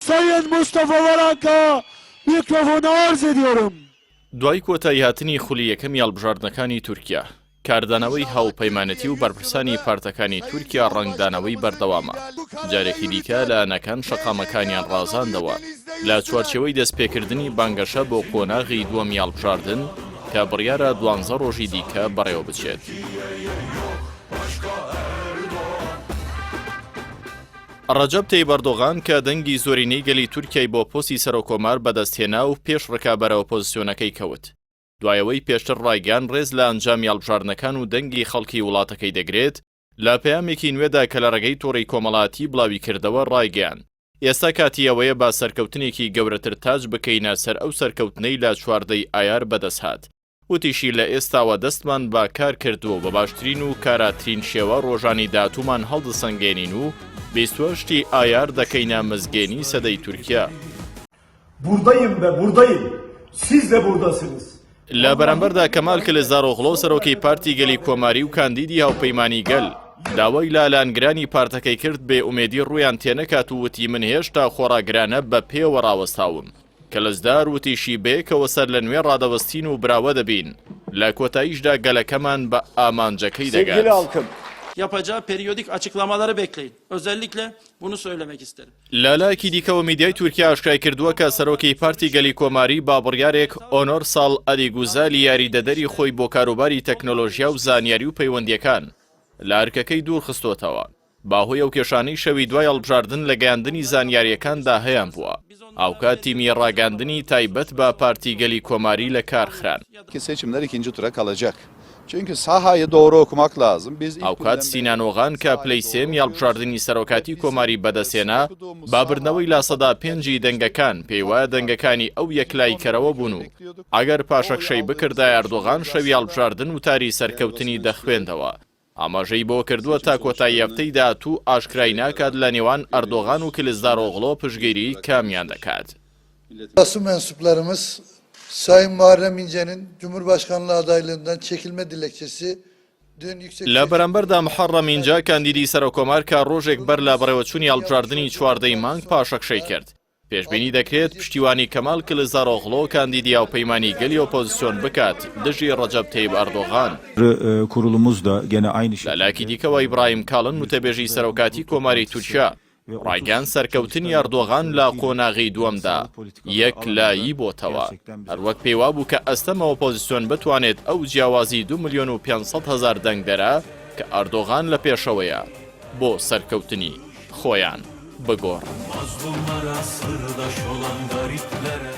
Sayın Mustafa Varanka mikrofonu arz ediyorum. دوای کۆتاییهاتنی خولی یەکەمی هەڵبژاردنەکانی تورکیا، کاردانەوەی هاوپەیمانێتی و بەرپرسانی پارتەکانی تورکیا ڕەنگدانەوەی بەردەوامە، جارێکی دیکە لایەنەکان شەقامەکانیان ڕازاندەوە لە چوارچێوەی دەستپێکردنی بانگەشە بۆ قۆناغی دووەمی هەڵبژاردن کە بڕیارە دوانزە ڕۆژی دیکە بەڕێوەبچێت. ڕەجەب تەیب ئەردۆغان کە دەنگی زۆرینەی گەلی تورکیای بۆ پۆستی سەرۆککۆمار بەدەستهێنا و پێش ڕکابەرە ئۆپۆزسیۆنەکەی کەوت، دوای ئەوەی پێشتر ڕایگەیاند ڕێز لە ئەنجامی هەڵبژاردنەکان و دەنگی خەڵکی وڵاتەکەی دەگرێت، لە پەیامێکی نوێدا کە لە ڕێگەی تۆڕی کۆمەڵایەتی بڵاویکردەوە ڕایگەیاند، ئێستا کاتی ئەوەیە بە سەرکەوتنێکی گەورەتر تاج بکەینە سەر ئەو سەرکەوتنەی لە 14 ی ئایار بەدەستهات. وتیشی، لە ئێستاوە دەستمان بە کار کردووە و بە باشترین و کاراترین شێوە ڕۆژانی داهاتوومان هەڵدەسەنگێنین و 28 ی ئایار دەکەینە مزگێنی سەدەی تورکیا. Buradayım ve buradayım. Siz de buradasınız. لە بەرامبەردا کەمال کلزدارئۆغڵۆ سەرۆکی پارتی گەلی کۆماری و کاندیدی هاوپەیمانی گەل، داوای لە لایەنگرانی پارتەکەی کرد بێ ئومێدی ڕوویان تێنەکات و وتی من هێشتا خۆڕاگرانە بە پێوە ڕاوەستاوم. کلزدار وتیشی بەیەکەوە سەرلەنوێ ڕادەوەستین و براوە دەبین، لە کۆتاییشدا گەلەکەمان بە ئامانجەکەی دەگات. Sevgili halkım. Yapacağı periyodik açıklamaları bekleyin. Özellikle bunu söylemek isterim. لە لایەکی دیکەوە میدیای تورکیا ئاشکرای کردووە کە سەرۆکی پارتی گەلی کۆماری با بڕیارێک ئۆنۆرساڵ ئەدیگوزالی یاریدەدەری خۆی بۆ کاروباری تەکنۆلۆژیا و زانیاری و پەیوەندییەکان لە ئەرکەکەی دوورخستۆتەوە بەهۆی ئەو کێشانەی شەوی دوای هەڵبژاردن لە گەیاندنی زانیارییەکاندا هەیانبووە، هاوکات تیمی ڕاگەیاندنی تایبەت بە پارتی گەلی کۆماری لە کار خران. Ki seçimler ikinci tura kalacak. Çünkü sahayı doğru okumak lazım. Biz ilk هاوکات günden beri سینان ئۆغان کە sahayı پلەی doğru سێیەمی okuyoruz. هەڵبژاردنی سەرۆکاتی Bizim کۆماری بەدەستهێنا، okuduğumuz بە saha بردنەوەی 5% ی دەنگەکان، پێیوایە çok farklı. دەنگەکانی ئەو Biz 10 یەکلاییکەرەوە milyon بوون و bekliyorduk. ئەگەر O oyu پاشەکشەی aldığımızda بکردایە düşünüyorduk ئەردۆغان شەوی aslında. هەڵبژاردن وتاری Yani سەرکەوتنی basın mensubu دەخوێندەوە. ئاماژەی بەوە کردووە seçim تا کۆتایی sonuçlarını هەفتەی داهاتوو ئاشکرای ناکات لە نێوان ئەردۆغان و görüyoruz. Seçimler کلزدارئۆغڵۆ ikinci پشتگیری tura کامیان kalmıştır. دەکات. Milletimiz Basın mensuplarımız Sayın Muharrem İnce'nin Cumhurbaşkanlığı adaylığından çekilme dilekçesi dün Yüksek لە Seçim بەرامبەردا Kurulu'na محەڕەم ئینجە کاندیدی kaydedilmiştir. سەرۆککۆمار کە ڕۆژێک بەر لە Kurulumuz بەڕێوەچوونی dün yapmış هەڵبژاردنی olduğu چواردەی toplantı مانگ sonucunda پاشەکشەی کرد، پێشبینی دەکرێت پشتیوانی کەمال کلزدارئۆغڵۆ کاندیدی هاوپەیمانی گەلی ئۆپۆزسیۆن بکات دژی ڕەجەب تەیب ئەردۆغان. Kurulumuz da gene aynı لە لایەکی şekilde دیکەوە ئیبراهیم کاڵن وتەبێژی %30 سەرۆکاتی کۆماری partisi تورکیا ve 30 ڕایگەیاند سەرکەوتنی Çalıştay ئەردۆغان لە öğretiyle قۆناغی دووەمدا sağlık politikaları یەک alanında لایی بۆتەوە، gerçekten bize هەروەک پێیوابوو کە ئەستەمە ئۆپۆزسیۆن بتوانێت ئەو جیاوازی 2 ملیۆن و 500 هەزار دەنگدەرە کە ئەردۆغان لە پێشەوەیە بۆ سەرکەوتنی خۆیان بگۆڕن. Mazlumlara sırdaş olan gariplere.